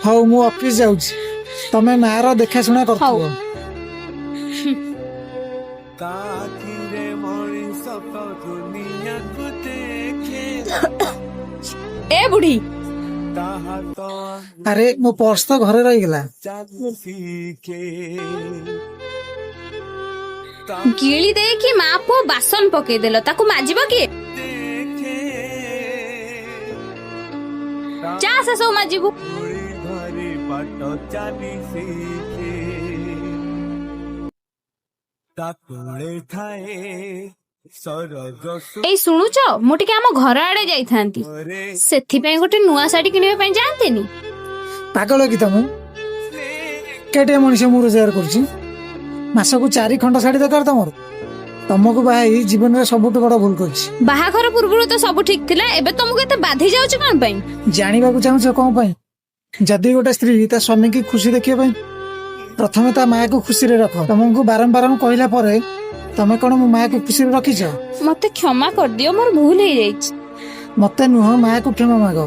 ହଉ, ମୁଁ ଅଫିସ ଯାଉଛି, ତମେ ମାର ଦେଖାଶୁଣା କରୁଥିବ। ତାଥିରେ ମଣିଷ ତ ଦୁନିଆକୁ ଦେଖେ। ଏ ବୁଢୀ। ତାହା ତ ଆରେ, ମୋ ପର୍ସ ତ ଘରେ ରହିଗଲା। ଚାଲି ଶିଖେ। ଗିଳି ଦେଇକି ମା ପୁଅ ବାସନ ପକେଇଦେଲ, ତାକୁ ମାଜିବ କିଏ? ଦେଖେ। ଯା, ସେ ସବୁ ମାଜିବୁ। ଗୁଳି ଧରି ବାଟ ଚାଲି ଶିଖେ। ତା କୋଳେ ଥାଏ ସରଗ। ଏଇ ଶୁଣୁଛ, ମୁଁ ଟିକେ ଆମ ଘର ଆଡେ ଯାଇଥାନ୍ତି। ସୁରେ। ସେଥିପାଇଁ ଗୋଟେ ନୂଆ ଶାଢୀ କିଣିବା ପାଇଁ ଯାଆନ୍ତିନି? ପାଗଳ କି ତମେ? କେତେ ମଣିଷ ମୁଁ ରୋଜଗାର କରୁଛି, ମାସକୁ 4 ଖଣ୍ଡ ଶାଢୀ ଦରକାର ତମର? ତମକୁ ବାହା ହେଇ ଜୀବନରେ ସବୁଠୁ ବଡ ଭୁଲ କରିଛି। ବାହାଘର ପୂର୍ବରୁ ତ ସବୁ ଠିକ ଥିଲା, ଏବେ ତମକୁ ଏତେ ବାଧି ଯାଉଛି କଣ ପାଇଁ? ଜାଣିବାକୁ ଚାହୁଁଛ କଣ ପାଇଁ? ଯଦି ଗୋଟେ ସ୍ତ୍ରୀ ତା ସ୍ୱାମୀକି ଖୁସି ଦେଖିବା ପାଇଁ ପ୍ରଥମେ ତା ମାଆକୁ ଖୁସିରେ ରଖ। ତମକୁ ବାରମ୍ବାର କହିଲା ପରେ ତମେ କଣ ମୋ ମାଆକୁ ଖୁସିରେ ରଖିଛ? ମତେ କ୍ଷମା କରିଦିଅ, ମୋର ଭୁଲ ହେଇଯାଇଛି। ମତେ ନୁହଁ, ମାଆକୁ କ୍ଷମା ମାଗ।